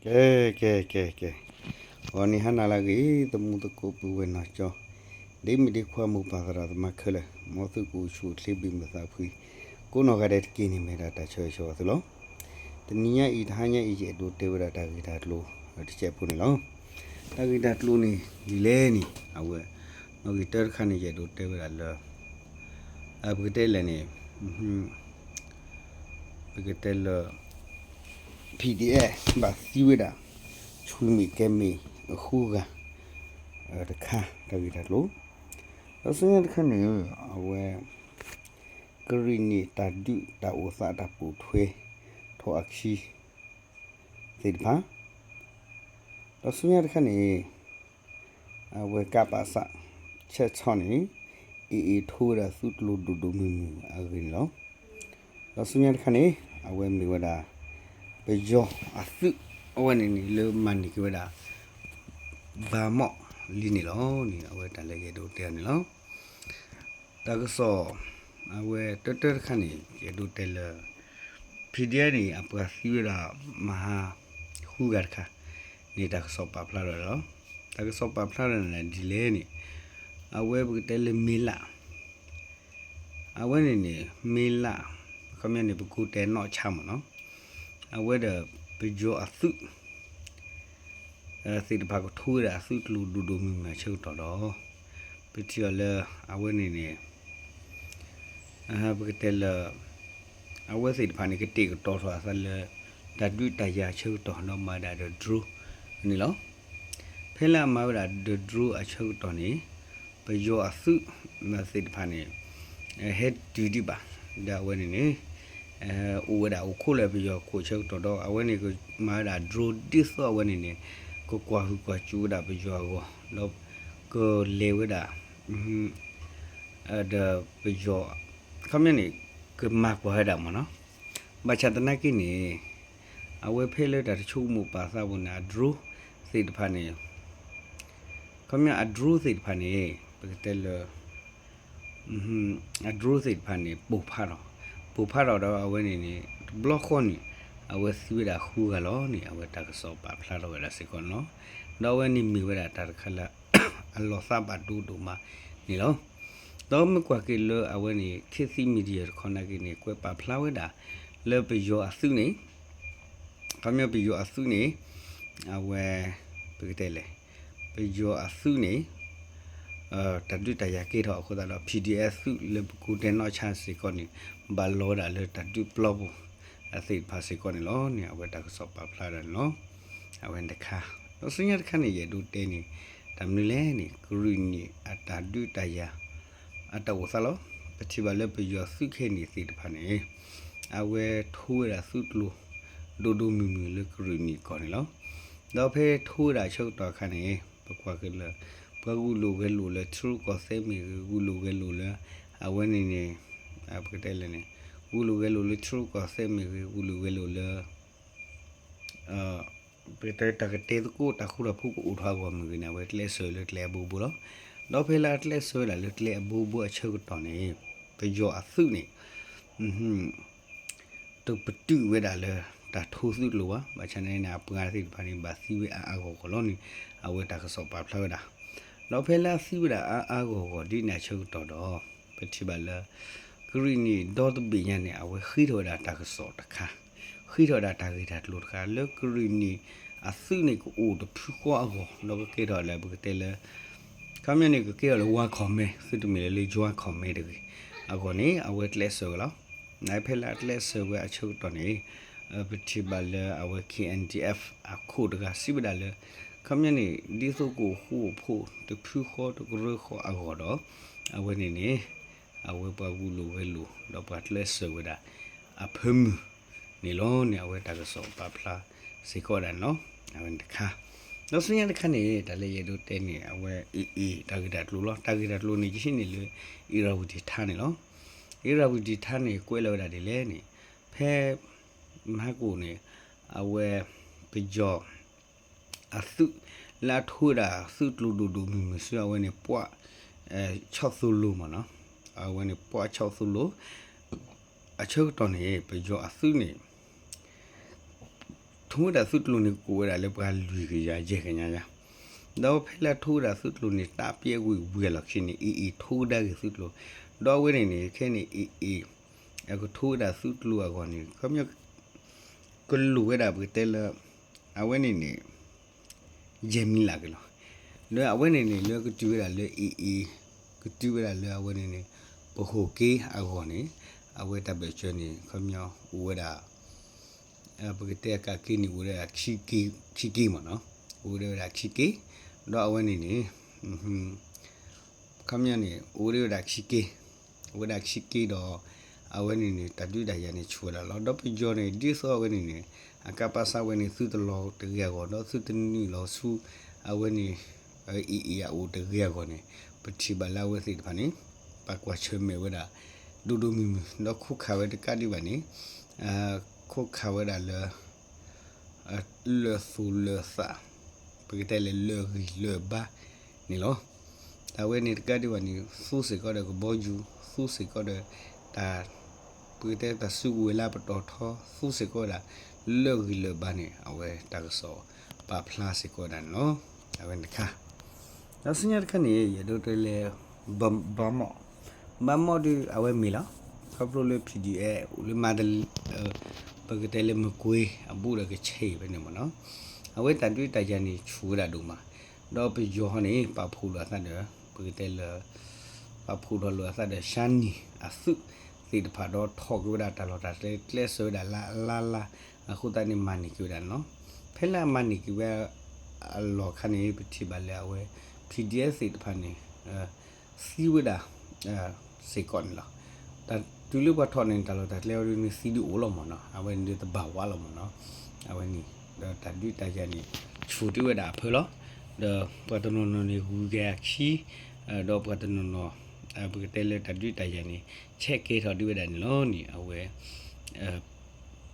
ကဲ ကဲ ကဲ ကဲ, ဂီၤနံၤဟါနၤလၢအဂ့ၤ သမူသကိးပုၢ်ဝဲၢ်နီၢ်ကၠီ, ဒ့မုၣ်ဒ့ခွါမိၢ်ပၢ်သရၣ်သမါခဲလၢာ်, မ်သုကအိၣ်ဆူၣ်အိၣ်ချ့ဘၣ်မုာ်သးဖှံ, ကိးနီၢ်ဂၤဒဲးတက့ၢ်န့ၣ် မ့ၢ်ဒၣ်တၢ်ဆၢဂ့ၤဆၢဝါသုလီၤ. တနံၤညါအံၤ တဟါညါအံၤ ယအဲၣ်ဒိးတဲဝဲဒၣ်တၢ်ဂ့ၢ်တၢ်ကျိၤ တစဲးဖိန့ၣ်လီၤ. တၢ်ဂ့ၢ်တၢ်ကျိၤန့ၣ် ဒ်လဲၣ်န့ၣ် အဝဲ နီၣ်ဂံၢ်တၢတခါန့ၣ် ယအဲၣ်ဒိးတဲဝဲဒၣ်လၢ ပကတဲလဲၣ်န့ၣ် ပကတဲလၢ PDF ဘၣ်သံဝဲဒၣ် ဆူၣ်မ့ၢ်ကဲမ့ၢ်အဃုဂၤ တခါ တၢ်ဂ့ၢ်တၢ်ကျိၤ, ဒီးဆူညါတခါန့ၣ် အဝဲ ကရံၣ်နံၣ်တၢ်ဒုးတၢ်အိၣ်သးတၢ်ပိာ်ထွဲ ထီၣ်အခံ သ့ၣ်တဖၣ်, ဒီးဆူညါတခါန့ၣ် အဝဲ ကပစ ဆဲးဆီန့ၣ် AA ထိဝဲဒၣ်သုးကျိၤဒိၣ်ဒိၣ်မုၢ်မုၢ်အဂ့ၢ်န့ၣ်လီၤ. ဒီးဆူညါတခါန့ၣ် အဝဲမ့ၢ်ဝဲဒၣ် ပယီၤအသုး အဝဲန့ၣ်န့ၣ် လၢမၤန့ၢ်က့ၤဝဲဒၣ် ဘၣ်မီၣ်လံန့ၣ်လီၤန့ၣ် အဝဲတၢ်လၢယအဲၣ်ဒိးတဲအီၤန့ၣ်လီၤ. တၢ်ကစီၣ် အဝဲတၢတၢတခါန့ၣ် ယအဲၣ်ဒိးတဲလၢ PDF န့ၣ် အပှၤသံဝဲဒၣ်မဟါ ဃုဂၤတခါန့ၣ် တၢ်ကစီၣ်ပာ်ဖျါထီၣ်ဝဲဒၣ်လီၤ. တၢ်ကစီၣ်ပာ်ဖျါထီၣ်န့ၣ်ဒ်လဲၣ်န့ၣ် အဝဲပကတဲလၢမ့လး အဝဲန့ၣ်န့ၣ် မ့လး ခီပညီန့ၣ် ပကိးတဲနီၣ်ဆါမ့ၢ်နီၤ, အဝဲဒီးပယီၤအသုး သ့ၣ်တဖၣ်ကထိဝဲဒၣ်အသုးကျိၤဒိၣ်ဒိၣ်မုၢ်မုၢ်အဆၢကတီၢ်ဒီး ပထံၣ်အီၤလၢ အဝဲန့ၣ်န့ၣ် ပကတဲလၢ အဝဲသ့ၣ်တဖၣ်န့ၣ် ကတဲာ်ကတီၤထီၣ်အသးလၢ တၢ်ဒုးတၢ်ယၤအဆၢကတီၢ် ဒီးမၤဒၣ်ဒီး drone န့ၣ်လီၤ. ဖဲလၢအမၤဝဲဒၣ်ဒီး drone အဆၢကတီၢ်န့ၣ် ပယီၤအသုးသ့ၣ်တဖၣ်န့ၣ် ဟဲတုၤဒံးဘၣ် ဒီးအဝဲန့ၣ်န့ၣ် အိၣ်ဝဲဒၣ်အိၣ်ခိးလၢပယီၤခိၣ်ဆၢကတီၢ်ဒီး အဝဲန့ၣ်ကမၤဝဲဒၣ် drone ဒ်သိးအဝဲန့ၣ်န့ၣ် ကကွၢ်ဟုၣ်ကွၢ်စူၣ်ဝဲဒၣ်ပယီၤအဂီၢ် ဒီးကလဲၤဝဲဒၣ် ဒီးပယီၤ ခီပညီန့ၣ် ကမၤကွၢ်ဝဲဒၣ်မ့ၢ်နီၤ. ဘၣ်ဆၣ်သနာ်က့န့ၣ် အဝဲဖဲလၢတၢ်တဆိကမိၣ်ပာ်သးပူၤန့ၣ် အ drone သ့ၣ်တဖၣ်န့ၣ် ခီပညီအ drone သ့ၣ်တဖၣ်န့ၣ် ပကတဲလၢ အ drone သ့ၣ်တဖၣ်န့ၣ် ပိၢ်ဖးထီၣ်, ပိၢ်ဖးထီၣ်ဒီးအဝဲန့ၣ်န့ၣ် တဘျီဃီန့ၣ် အဝဲသံဝဲဒၣ်ဃုဂၤလီၤန့ၣ် အဝဲတၢ်ကစီၣ်ပာ်ဖျါထီၣ်ဝဲဒၣ်စ့ၢ်ကီးန့ၣ်လီၤ. ဒီးအဝဲန့ၣ်မ့ၢ်ဝဲဒၣ်တၢ်တခါလၢ အလီၤသးဘၣ်ဒိဒိၣ်မးန့ၣ်လီၤ. ဒီးမ့ၢ်ကွၢ်က့ၤလၢအဝဲန့ၣ် ခေတ်သစ် Media တခီနာ်က့န့ၣ် ကွဲးပာ်ဖျါဝဲဒၣ် လၢပယီၤအသုးန့ၣ် ခီပညီပယီၤအသုးန့ၣ် အဝဲ ပကတဲလဲၣ် ပယီၤအသုးန့ၣ် တၢ်ဒုးတၢ်ယၤကဲထီၣ်အဃိသတးဒီး PDF သုးလၢပကိးတဲနီၣ်ဆါစ့ၢ်ကီးန့ၣ် ဘၣ်လီၤဝဲဒၣ်လၢတၢ်ဒုးပျီပူၤ အသ့ၣ်တဖၣ်စ့ၢ်ကီးန့ၣ်လီၤန့ၣ် အဝဲတၢ်ကစီၣ်ပာ်ဖျါဒၣ်န့ၣ်လီၤ. အဝဲန့ၣ်တခါ ဒီးဆူညါတခါန့ၣ် ယအဲၣ်ဒိးတဲန့ၣ် တၢ်မနုၤလဲၣ်န့ၣ် ကရံၣ်နံၣ်အတၢ်ဒုးတၢ်ယၤ အတၢ်အိၣ်သးလီၤ. ပထံၣ်ဘၣ်လၢပယီၤသုးခဲအံၤန့ၣ်သ့ၣ်တဖၣ်န့ၣ် အဝဲထိဝဲဒၣ်သုးကျိၤ ဒိၣ်ဒိၣ်မုၢ်မုၢ်လၢကရံၣ်နံၣ်ကီၢ်န့ၣ်လီၤ. ဒီးဖဲထိဝဲဒၣ်အဆၢကတီၢ်အခါန့ၣ် ပကွၢ်က့ၤလၢ ပှၤဂုာ်လိာ်ဂဲၤလိာ်လၢထံရူၢ်ကီၢ်သဲးမ့ၢ်ဂ့ၤ, ဂုာ်လိာ်ဂဲၤလိာ်လၢ အဝဲန့ၣ်န့ၣ် ပကတဲလဲၣ်န့ၣ် ဂုာ်လိာ်ဂဲၤလိာ်လၢထံရူၢ်ကီၢ်သဲးမ့ၢ်ဂ့ၤ, ဂုာ်လိာ်ဂဲၤလိာ်လၢ ပကတဲတၢ်ကတဲသကိးတၢ်ဃူတၢ်ဖိးကအိၣ်ထီၣ်အဂီၢ်မ့ၢ်ဂ့ၤန့ၣ် အဝဲကျဲးစၢးလၢကျဲအဘိဘိလီၤ. ဒီးဖဲလၢအကျဲးစၢးဝဲဒၣ်လၢကျဲအဘိဘိအဆၢကတီၢ်န့ၣ် ပယီၤအသုးန့ၣ် တပတုာ်ဝဲဒၣ်လၢတၢ်ထိသုးကျိၤဘၣ်. ဘၣ်ဆၣ်န့ၣ်န့ၣ် အပှၤသ့ၣ်တဖၣ်န့ၣ် ဘၣ်သံဝဲအါအါဂီၢ်ဂီၢ်လီၤန့ၣ် အဝဲတၢ်ကစီၣ်ပာ်ဖျါဝဲဒၣ်. ဒီးဖဲလၢအသံဝဲဒၣ်အါအါဂီၢ်ဂီၢ်ဒ်န့ၣ်အဆၢကတီၢ်ဒီး ပထံၣ်ဘၣ်လၢ ကရံၣ်နံၣ်ဒီတဘ့ၣ်ညါန့ၣ် အဝဲဃ့ထီၣ်ဝဲဒၣ်တၢ်ကစီၣ်တခါ, ဃ့ထီၣ်ဝဲဒၣ်တၢ်ဂ့ၢ်တၢ်ကျိၤတခါ လၢကရံၣ်နံၣ်အသုးန့ၣ်ကအိၣ်တဖုဃီအဂီၢ် ဒီးကကဲထီၣ်လၢပကတဲလၢ ခီပညီန့ၣ် ကကဲထီၣ်လၢ ဝါခီၣ်မဲ သုတမ့ၢ်လၢ လၢ ယွၤခီၣ်မဲ တဂ့ၤအဂီၢ်န့ၣ် အဝဲကျဲးစၢးဝဲလီၤ. နဖဲလၢအကျဲးစၢးဝဲအဆၢကတီၢ်န့ၣ် ပထံၣ်ဘၣ်လၢအဝဲ KNDF အခိၣ်တဂၤစံးဝဲဒၣ်လၢ ခီပညီန့ၣ် ဒ်သိးကအိၣ်ဃူအိၣ်ဖိးတဖုဃီတကရၢဃီအဂီၢ်ဒီး အဝဲန့ၣ်န့ၣ် အဝဲပှၤဂုာ်လိာ်ဂဲၤလိာ် ဒီးပှၤကျဲးစၢးဝဲဒၣ် အဖၢမုၢ်န့ၣ်လီၤန့ၣ် အဝဲတၢ်ကစီၣ်ပာ်ဖျါစ့ၢ်ကီးဝဲဒၣ်န့ၣ်လီၤ. အဝဲန့ၣ်တခါ ဒီးဆူညါတခါန့ၣ် တၢ်လၢယအဲၣ်ဒိးတဲန့ၣ် အဝဲ AA တၢ်ဂ့ၢ်တၢ်ကျိၤလီၤ. တၢ်ဂ့ၢ်တၢ်ကျိၤန့ၣ် ယဟံးန့ၢ်လၢ အ့ရဝတီ ထါ န့ၣ်လီၤ. အ့ရဝတီ ထါ န့ၣ် ကွဲးလီၤဝဲဒၣ်ဒ်လဲၣ်န့ၣ် ဖဲ မဟါကအိၣ်န့ၣ် အဝဲ ပယီၤ အသုး လၢအထိဝဲဒၣ်သုးကျိၤဒိၣ်ဒိၣ်မုၢ်မုၢ်ဆူအဝဲန့ၣ် ပှၢ် ဆီၣ်သိလိာ်မ့ၢ်နီၤ, အဝဲန့ၣ်ပှၢ်ဆီၣ်သိလိာ် အဆၢကတီၢ်န့ၣ် ပယီၤအသုးန့ၣ် ထိဝဲဒၣ်သုးကျိၤန့ၣ် ကိးဝဲဒၣ်လၢပှၤလွံၢ်ကယၤယဲၢ်ကညါယါ, ဒီးဖဲလၢအထိဝဲဒၣ်သုးကျိၤန့ၣ် တၢ်ပျဲဝံၤဝံၤအလီၢ်ခံန့ၣ် AA ထိကဒါက့ၤသုးကျိၤ, ဒီးအဝဲန့ၣ်န့ၣ် ခဲန့ၣ် AA အကထိဝဲဒၣ်သုးကျိၤအဂီၢ်န့ၣ် ခီပညီ ကလိာ်ဝဲဒၣ်ပကတဲလၢ အဝဲန့ၣ်န့ၣ် ယဲၢ်မံလၢ်က့ၤလီၤ. ဒီးအဝဲန့ၣ်န့ၣ် လၢကတုၤဝဲဒၣ်လၢ AA ကတုၤဝဲဒၣ်လၢအဝဲန့ၣ်န့ၣ် ပဟိၣ်က့အဂီၢ်န့ၣ် အဝဲတၢ်ဘၢၣ်စၢၤန့ၣ် ခီပညီအိၣ်ဝဲဒၣ် ပကတဲအကးက့န့ၣ် အိၣ်ဝဲဒၣ်ခံက့မ့ၢ်နီၤ, အိၣ်ဝဲဒၣ်ခံက့, ဒီးအဝဲန့ၣ်န့ၣ် ခီပညီန့ၣ် အိၣ်ဝဲဒၣ်ခံက့, အိၣ်ဝဲဒၣ်ခံက့ဒီး အဝဲန့ၣ်န့ၣ် တၢ်ဒုးတၢ်ယၤန့ၣ်ဆူၣ်ဝဲဒၣ်လီၤ. ဒီးပယီၤန့ၣ် ဒ်သိးအဝဲန့ၣ်န့ၣ် အကပစဝဲန့ၣ် သုတလီၤတဂ့ၤအဂီၢ် ဒီးသုတနုာ်လီၤဆူ အဝဲန့ၣ် AA အအိၣ်တဂ့ၤအဂီၢ်န့ၣ် ပထံၣ်ဘၣ်လၢအဝဲသ့ၣ်တဖၣ်န့ၣ် ပှၤကွၢ်ဆၢၣ်မဲာ်ဝဲဒၣ် ဒိၣ်ဒိၣ်မုၢ်မုၢ် ဒီးခိးခးဝဲတကးဒံးဘၣ်န့ၣ် ခိးခးဝဲဒၣ်လၢ လၢာ်သူၣ်လၢာ်သး ပကတဲလၢလၢာ်ဂံၢ်လၢာ်ဘါန့ၣ်လီၤ. တၢ်ဝဲန့ၣ်တကးဒံးဘၣ်န့ၣ် သူစ့ၢ်ကီးဒီးကဘီယူၤ သူစ့ၢ်ကီးဒီး တၢ် ပကတဲတၢ်စုကဝဲၤလၢပတီၢ်ထီ သူစ့ၢ်ကီးဝဲဒၣ် လၢာ်ဂံၢ်လၢာ်ဘါန့ၣ် အဝဲတၢ်ကစီၣ်ပာ်ဖျါစ့ၢ်ကီးဝဲဒၣ်န့ၣ်လီၤ. အဝဲန့ၣ်တခါ ဒီးဆူညါတခါန့ၣ် ယအဲၣ်ဒိးတဲလၢ ဘါမီၣ်, ဘါမီၣ်ဒီးအဝဲမ့ၢ်လီၤ. ခီဖျိလၢ PDF အိၣ်လၢမၤတလ ပကတဲလၢမကွ့အဘူးဒီးကဆဲးဖဲန့ၣ်မ့ၢ်နီၤ, အဝဲတၢ်ဒုးတၢ်ယၤန့ၣ်ဆူၣ်ဝဲဒၣ်ဒိၣ်မး, ဒီးပယီၤဟီန့ၣ် ပာ်ဖှိၣ်လိာ်အသးဒီး ပကတဲလၢ ပာ်ဖှိၣ်ထီၣ်လိာ်အသးဒီး ရှါနံၤအသုးသ့ၣ်တဖၣ်ဒီး ထီၣ်က့ၤဝဲဒၣ်တၢ်လီၢ်တၢ်ကျဲ ကျဲးစၢးဝဲဒၣ်လၢအလါလါ အဃိသတးန့ၣ် မၤန့ၢ်က့ၤဝဲဒၣ်န့ၣ်လီၤ. ဖဲလၢအမၤန့ၢ်က့ၤဝဲအလီၢ်အခါန့ၣ် ပထံၣ်ဘၣ်လၢအဝဲ PDF သ့ၣ်တဖၣ်န့ၣ် သံဝဲဒၣ် စ့ၢ်ကီးန့ၣ်လီၤ. တၢ်တုၤလၢပှၤထီၣ်န့ၢ်တၢ်လီၢ်တၢ်ကျဲအီၤဒ်န့ၣ် သံဒုးအိၣ်လီၤမ့ၢ်နီၤ, အဝဲန့ၣ်ဒုးတဘၣ်ဝးလီၤမ့ၢ်နီၤ, အဝဲန့ၣ် ဒီးတၢ်ဒုးတၢ်ယၤန့ၣ် ဆူၣ်တ့ၢ်ဝဲဒၣ်အဖၢလီၤ. ဒီးပှၤတနီၤနီၤန့ၣ် ဂုၤက့ၤအခံ, ဒီးပှၤတနီၤနီၤ ပကတဲလၢတၢ်ဒုးတၢ်ယၤန့ၣ် ဆဲးကဲထီၣ်ဒံးဝဲဒၣ်န့ၣ်လီၤန့ၣ် အဝဲ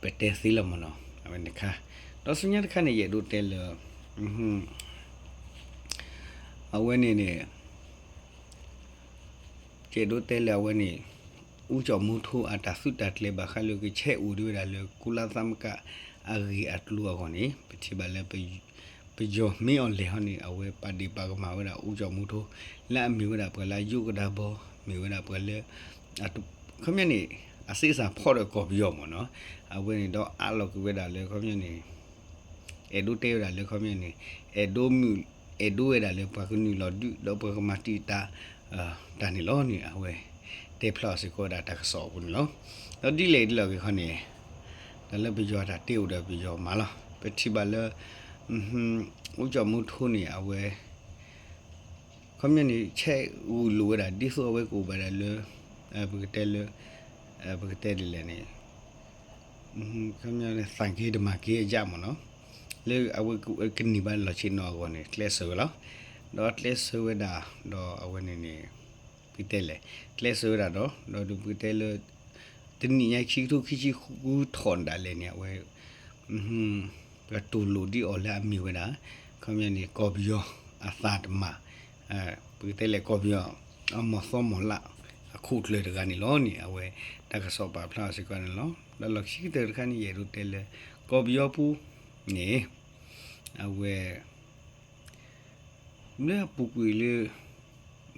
ပတဲသ့လီၤမ့ၢ်နီၤ, အဝဲန့ၣ်တခါ, ဒီးဆူညါတခါန့ၣ် ယအဲၣ်ဒိးတဲလၢ အဝဲန့ၣ်န့ၣ် ယအဲၣ်ဒိးတဲလၢအဝဲန့ၣ် ဦးကျော်မိုးထွန်း အတၢ်သုးတၢ်ကျဲၤဘၣ်ဃးလၢကဆဲးအိၣ်ဒံးဝဲဒၣ်လၢ ကုလသမဂ္ဂအဂ့ၢ်အကျိၤအဂီၢ်န့ၣ် ပထံၣ်ဘၣ်လၢ ပယီၤမ့ၢ်အီၤလဲၣ်ဟီန့ၣ် အဝဲပာ်ဒ့ၣ်ပာ်ကမၣ်ဝဲဒၣ် ဦးကျော်မိုးထွန်း လၢအမ့ၢ်ဝဲဒၣ်ပှၤလၢအယိကဒါဘီ မ့ၢ်ဝဲဒၣ်ပှၤလၢ ခီပညီန့ၣ် အစ့စးဖီၣ်ဒီးကီၢ်ပယီၤမ့ၢ်နီၤ, အဝဲန့ၣ်ဒီးအးလီၤက့ၤဝဲဒၣ်လၢခီပညီန့ၣ် အဲၣ်ဒိးတဲဝဲဒၣ်လၢခီပညီန့ၣ် အဲၣ်ဒိးမုာ် အဲၣ်ဒိးဝဲဒၣ်လၢပှၤကနုာ်လီၤဒုး ဒီးပှၤကမၤတံာ်တာ် တၢ်န့ၣ်လီၤန့ၣ် အဝဲတဲဖျါအီၤစ့ၢ်ကီးဝဲဒၣ်တၢ်ကစီၣ်အပူၤန့ၣ်လီၤ. ဒီးဒ်လဲၣ်ဒ်လဲၣ်ဂ့ၤခီန့ၣ် တၢ်လၢပယီၤတၢ်တ့အိၣ်ဒီးပယီၤမၤလီၤ. ပထံၣ်ဘၣ်လၢ ဦးကျော်မိုးထွန်းန့ၣ် အဝဲ ခီပညီန့ၣ် ဆဲးဂုာ်လိာ်ဝဲဒၣ် ဒ်သိးအဝဲကအိၣ်ဘၣ်ဒၣ်လၢ ပကတဲလၢ ပကတဲဒ်လဲၣ်န့ၣ် ခီပညီန့ၣ် သးက့တမၤက့အယၣ်မ့ၢ်နီၤ, လၢအဝဲကန့ၢ်ဘၣ်လီၢ်ဆ့ၣ်နီၤအဂီၢ်န့ၣ် ကျဲးစၢးဝဲလီၤ. ဒီးကျဲးစၢးဝဲဒၣ် ဒီးအဝဲန့ၣ်န့ၣ် ပကတဲလဲၣ် ကျဲးစၢးဝဲဒၣ်ဒီး ဒီးဒုးပကတဲလၢ တနံၣ်ညါခံကထိခံဆံဃုထီၣ်ဒၣ်လဲာ်န့ၣ် အဝဲ ပှၤတူၢ်လိာ်ဒ်အီၤလၢအမ့ၢ်ဝဲဒၣ် ခီပညီန့ၣ် ကီၢ်ပယီၤအသးတမၤ ပကတဲလဲၣ်ကီၢ်ပယီၤ အမီၢ်သီမီၢ်လး အခိၣ်ကျၢၢ်တဂၤန့ၣ်လီၤန့ၣ် အဝဲတၢ်ကစီၣ်ပာ်ဖျါအီၤစ့ၢ်ကီးန့ၣ်လီၤ. ဒီးလီၢ်ခံကတၢၢ်တခါန့ၣ် ယအဲၣ်ဒိးတဲလၢ ကီၢ်ပယီၤပူၤန့ၣ် အဝဲ လၢအပူၤကွံာ်လၢ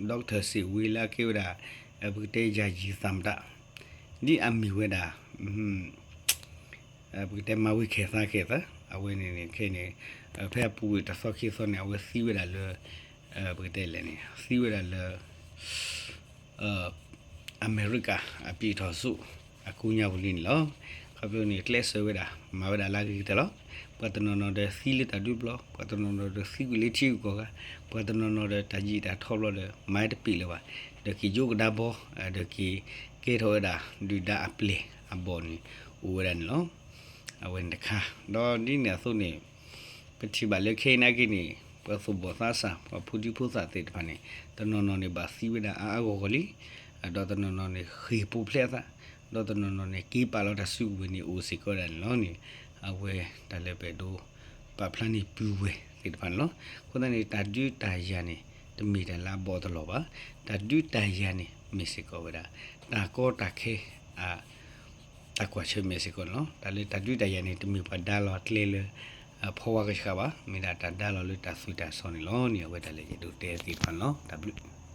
Doctor စံးဝ့လၢအကဲဝဲဒၣ် ပကတဲ ယာယီသမ္မတ ဒ်အမ့ၢ်ဝဲဒၣ် ပကတဲမၤဝံၤခဲသး ခဲသး အဝဲန့ၣ်န့ၣ် ခဲန့ၣ် ဖဲအပူၤကွံာ်တသီခံသီန့ၣ် အဝဲသံဝဲဒၣ်လၢ ပကတဲလဲၣ်န့ၣ် သံဝဲဒၣ်လၢ အမဲရကၤအပျံၤထီၣ်ဆူ အကိးညါပူၤလံန့ၣ်လီၤ. ခီဖျိန့ၣ် ကျဲးစၢးဝဲဒၣ် မၤဝဲဒၣ်လၢအဂ့ၤကတၢၢ်လီၤ. ပှၤတနီၤနီၤဒီးသံလၢတၢ်ဒုးပျီ, ပှၤတနီၤနီၤဒီးသံကွံာ်လၢထံဂုၤကီၢ်ဂၤ, ပှၤတနီၤနီၤဒီးတၢ်ယံာ်တၢ်ထီဘျီဒီး မၤတပ့ၢ်လၢၤဘၣ်, ဒီးက့ၤယိကဒါဘီ, ဒီးက့ၤကဲထီၣ်ဝဲဒၣ် ဒုၣ်ဒါအပျဲၢ်အဘီၣ်န့ၣ် အိၣ်ဝဲဒၣ်န့ၣ်လီၤ. အဝဲန့ၣ်တခါ, ဒီးဒ်န့ၣ်အသိးန့ၣ် ပထံၣ်ဘၣ်လၢခဲအံၤနာ်က့န့ၣ် ပှၤသူၣ်ဘီၣ်သးစၢ် ပှၤဖိဒံဖိသၣ်သ့ၣ်တဖၣ်န့ၣ် တနီၤနီၤန့ၣ်ဘၣ်သံဝဲဒၣ်အါအါဂီၢ်ဂီၢ်လံ, ဒီးတနီၤနီၤန့ၣ် ဃ့ၢ်ပူၤဖျဲးအသး, ဒီးတနီၤနီၤန့ၣ် က့ၤပာ်လီၤတၢ်စုကဝဲၤန့ၣ်အိၣ်စ့ၢ်ကီးဒၣ်န့ၣ်လီၤန့ၣ်, အဝဲတၢ်လၢပအဲၣ်ဒိးပာ်ဖျါန့ၢ်ပုၢ်ဝဲၢ်သ့ၣ်တဖၣ်န့ၣ်လီၤ. အဃိသတးန့ၣ် တၢ်ဒုးတၢ်ယၤန့ၣ် တမ့ၢ်တၢ်လၢအဘီၣ်တလီၢ်ဘၣ်. တၢ်ဒုးတၢ်ယၤန့ၣ် မ့ၢ်စ့ၢ်ကီးဝဲဒၣ် တၢ်ကီတၢ်ခဲအ တၢ်ကွၢ်ဆၢၣ်မဲာ်စ့ၢ်ကီးန့ၣ်လီၤ. တၢ်လၢတၢ်ဒုးတၢ်ယၤန့ၣ် တမ့ၢ်ပှၤဒါလီၤကျဲလၢ ဖီဝါကဆှးဘၣ်, မ့ၢ်ဒၣ်တၢ်ဒါလီၤလၢတၢ်သူၣ်တၢ်စီန့ၣ်လီၤန့ၣ် အဝဲတၢ်လၢယအဲၣ်ဒိးတဲသ့ၣ်တဖၣ်န့ၣ်လီၤ. တၢ်ဘျုး